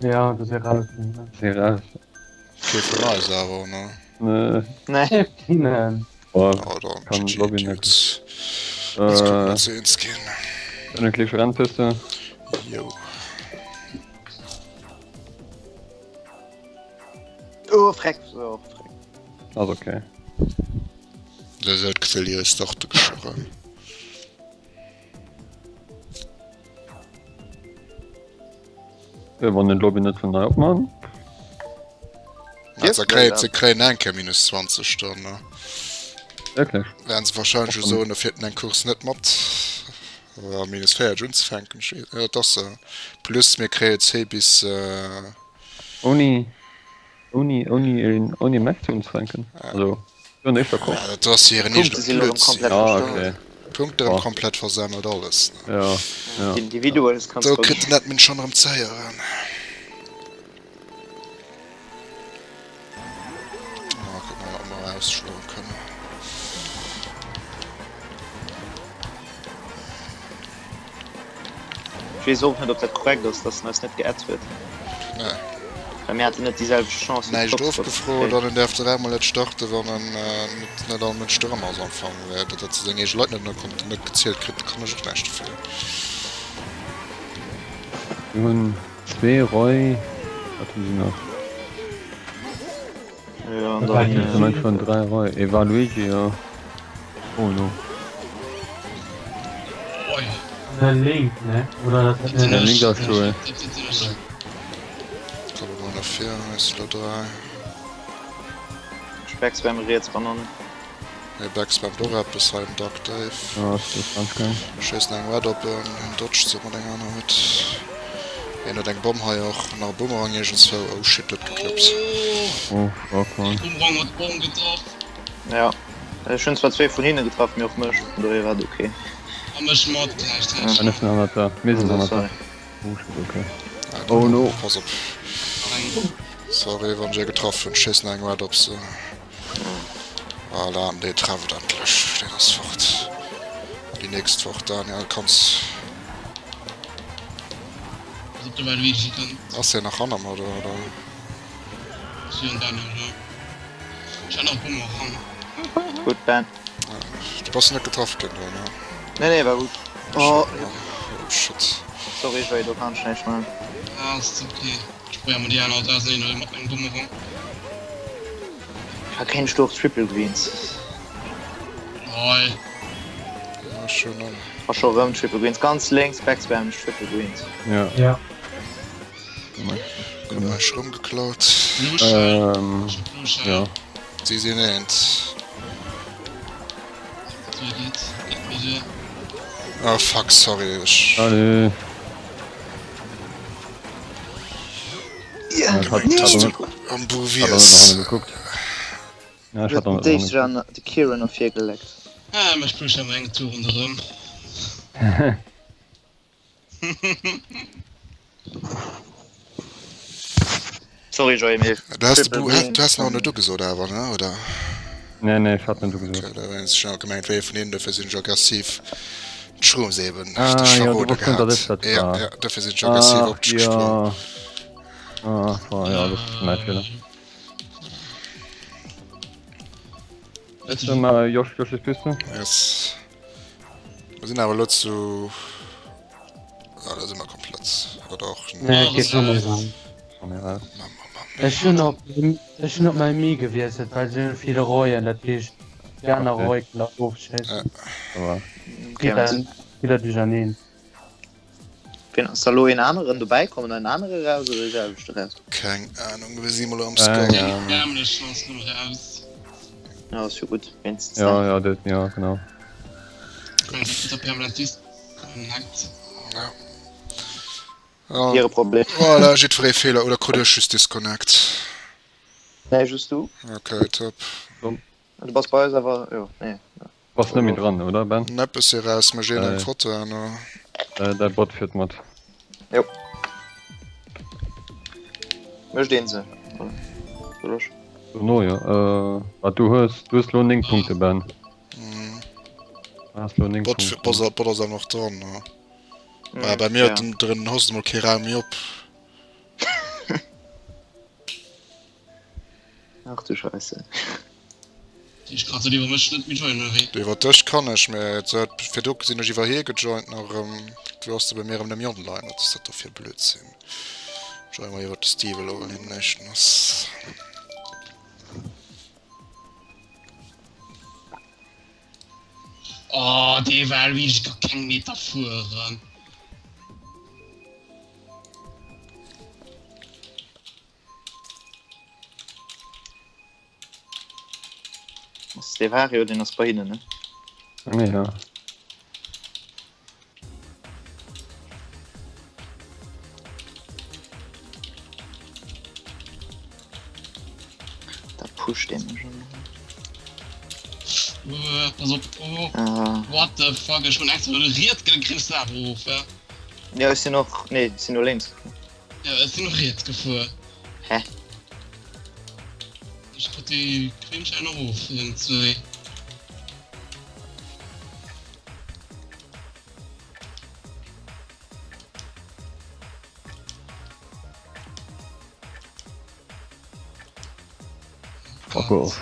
Ja, du si raus. Si raus. Kee vun eis awer, ne? Nee. Nee. Hinnen. Oh, Oh, dann kann GG, Lobby net. Dudes. Das kann Äh, net so eens ginn. Königliche Rennpiste. Jo. Oh, freck. Oh, freck. Ass okay. Der huet d'Gefill, hie starte geschirren. Wann den Lobby net vun nei opman. Ja, se kréien, se kréien eng Kéier minus 20 dann, ne? Wierklech? Wären se wahrscheinlech jo soen, da fiert en eng Course net mat. Oder minus 40 unzefänken. Ech weess, ja, et ass se. Plus mir kréie 10 bis. Äh, Ouni, ouni, ouni een, ouni Match unzefänken. Also, jo, éischter Course. Ja, dat ass hiren Punkte sinn elo erëm komplett Ah, verstouert. okay. Punkte erëm Oh. komplett versemmelt, alles. Ne? Ja, ja. D'Individuals kanns Do kritt den Admin schonn erëm ze héieren. Ah, kuck mol, ob mer ausschloen kënnen. Ech weess och net, ob dat korrekt ass, dass en eis net geaddt huet. Nee. Well mir haten net déi selwecht Chance wéi Näischt d'Box, dass ofgefrot an en däerf direkt mol net starten, wann en net net all Mënsch drëm ass am Fong. Well datt se seng eege Leit net ënnerkonnt net gezielt kritt, do kann ech och näischt dofir. Mir hunn zwee Roy, wat hu si nach? Jo, an dann. Ech mengen schon 3 Roy. E Waluigi, jo. Oh no. Den Link, ne? Oder dat Den Link ass cool. Komme mol nach vir, eis elo 3. Backspam riets Banann. Hei backspammt och eppes hei um Dark Dave. Ja, das ist ganz geil. Schéissen eng Red op en, en dodgt se mat enger aner Hutt. Een huet eng Bomm hei och, nach e Boomerang iergendswou. Oh shit, huet geklappt. Oh fuck man. Boomerang huet d'Bomm getraff. Ja, ech hunn zwar zwee vun hinne getraff, mee och mech, vun dohier war et ok. A mech mat gläichzäiteg. An ech sinn hannert der. Mir sinn hannert der. Oh shit, ok. Oh no. Pass op. Sorry, wann ech ee getraff hunn. Schéiss nach eng Red op se. Voilà, an dee trefft endlech. Deen ass fort. Déi nächst fort, Daniel, kanns. Pass op, de Waluigi kënnt. Ass hien nach hanner mer do, oder? Ass jo en Daniel, jo. Ech hat nach e Bumerang. Gutt, Ben. Du bass net getraff ginn do, ne? Nee, nee, war gutt. Oh, oh shit. Sorry, Joé, do kann ech näischt maachen. Ah, ass ok. Ech probéier mol déi aner alt auseneen mat mengem Bumerang. War keen Stoch Triple Greens. Lol. Ja, schon an. A scho rëm Triple Greens. Ganz lénks Backspam Triple Greens. Ja. Ja. Gutt eis Schromm geklaut. Blue Shell. Ähm, Ich hab Blue Shell. ja. Si sinn eent. So geht's. Geht mir dir. Ah fuck, sorry. Ech. Salut. Ja, Ich hat, hat, Du hat, am hat Bouviers. geguckt. Ja, ich hat Den Dave sech an de Kieran ervirgeleckt. Ah, mech pushen awer eng Tour ronderëm. Sorry Joé, mee Du hast, Triple du, Green. du hast nach net ugesot awer, ne? Oder? Nee, nee, ich hat net ugesot. Okay, da wéinst ech gemengt, wéi vun hinnen, dofir sinn ech aggressiv. D'Shrooms eben, Ah, dech ja, du verrode wosst net, gehat. dass ech dat Ja, war. ja, dofir sinn ech aggressiv Ach op dech gesprongen. ja. Ah, war, ja, das ist mein Fehler. Weißt du mal, Josh, Josh, bist du? Yes. Mir sinn awer elo zu... Ah, da si mer komplett. Oder och... Nee, et geet no méi laang. Komm hier raus. Mam, mam, mam. Ech hunn op, ech hunn op mäi Mii gewiesselt, well se hunn vill Royen, dat heescht déi aner Okay. Roy kënnen dat ofschéissen. Aber Okay, Geet dat, geet dat duercherneen. Wien ass da lo een aneren dobäi komm an en anere raus oder dee selwechte raus? Keng Ahnung, mir si mol am Keng Score. Ahnung. Dämlech ass lo raus. Ja, ass jo gutt, wéinstens Ja, dat. ja, dat, ja, genau. Der permanent disconnect. Ja. Ja. Hire Problem. Voilà, jiddweree Feeler oder krut ech just Disconnect? Nee, just du. Okay, top. Du bass bei eis awer, jo, nee. Bass net méi dran, oder Ben? Nepp, ech si raus, mech een eng Foto herno. Däi Bot fiert mat. Jo. Mécht een se? Soll ech? Dono jo. Wat du hues, du hues lo 9 Punkte Ben. Du has lo 9 Bot, Punkte. Bot, Bot ass awer nach dran, ne? Bei mir huet den Host emol kee Raum méi op. Ach du Scheisse. Ech kann iwwer mech net méi joinen, oder wéi? Iwwer dech kann ech, mä virdu sinn ech iwwer hie gejoint nach erëm. Du ass de bei mir erëm nëmme online. Wat ass dat do fir e Blödsinn? Joine mer iwwer de Steve elo, well hien den éischten ass. Oh, dee war wierklech gar keng Meter fueren. Dee Vario, deen ass bei hinnen, ne? Ja. Da pusht dee mech elo. Uh, pass op. Oh. Ah. What the fuck, ech hunn extra no riets gekriss awer of. Ja, ech sinn och, nee, ech sinn no lénks gefuer. Ja, ech sinn och riets gefuer. Hä? Ech krut déi Quinch en erof iergendzwéi. Fuck off.